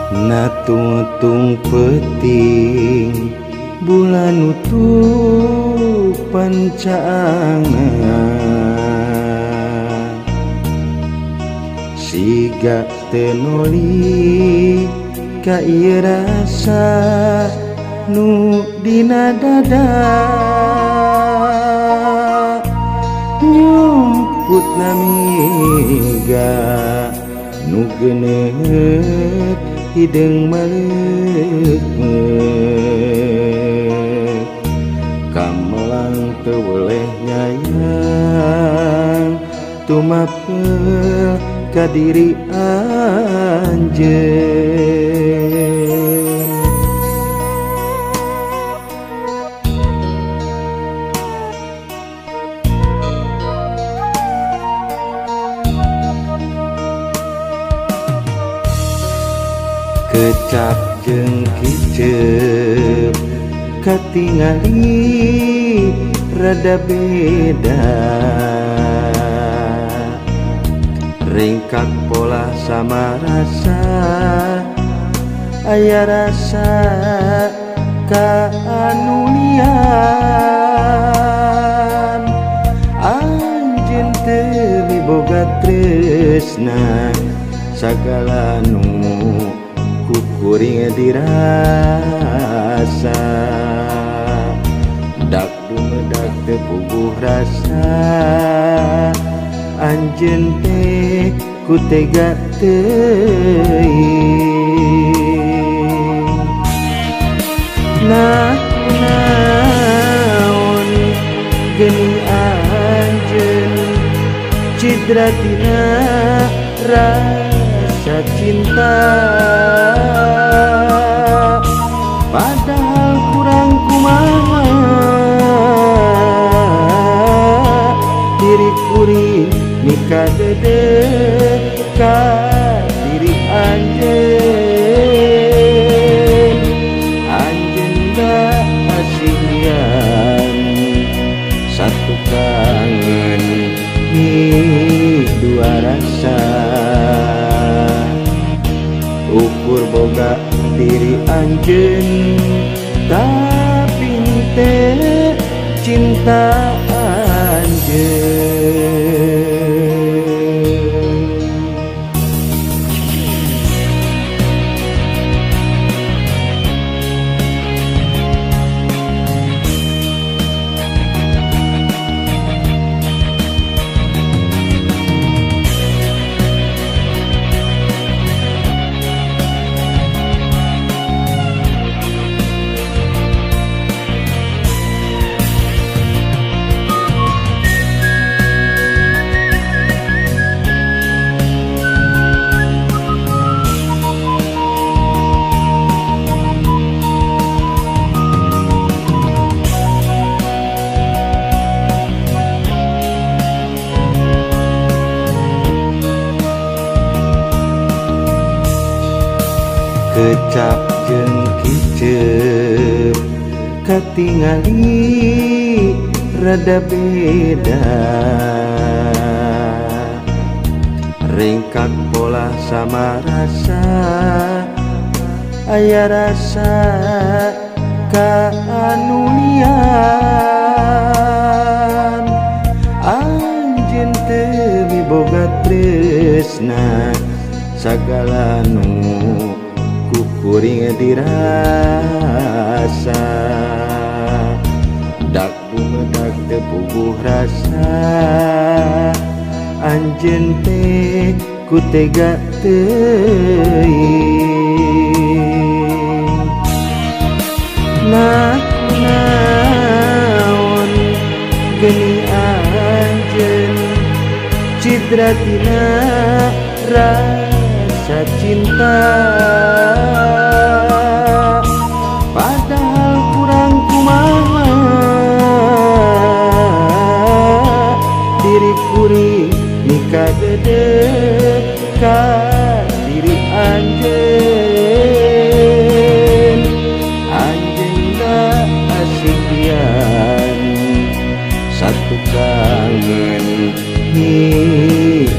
Natung-tung peting bulan utuh pancaangan siga tenoli ka ieu rasa nu dina dada nyumput namiga nu geuneut hideung maleuk kamelang teu weleh nyayang tumapel ka diri anjeun. Kecap jeung kicep katingali rada beda ringkak pola sama rasa aya rasa ka anu lian anjeun teu miboga tresna sagala nu kuring dirasa dak dumedak teu puguh rasa anjeun teh ku tega teuing. Nah kunaon geuning anjeun cidra tina rasa cinta padahal kurang kumaha diri kuring mikadede ka diri anjeun anjeun da asingyan satu kangen dua rasa ukur boga diri anjeun tapi teu cinta anjeun. Kecap jeung kicep katingali rada beda ringkak pola sama rasa aya rasa ka anu lian anjeun teu miboga tresna sagala nu kuring dirasa dak dumedak teu puguh rasa anjeun teh ku tega teuing. Nah kunaon geuning anjeun cidra tina rasa cinta padahal kurang kumaha diri kuring mikadede ka diri anjeun anjeun da asingdian satu kangen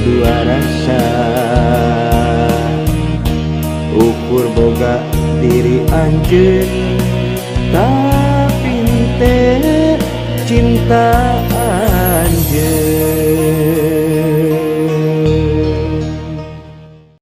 dua rasa ukur boga Diri anjeun, tapi teh cinta.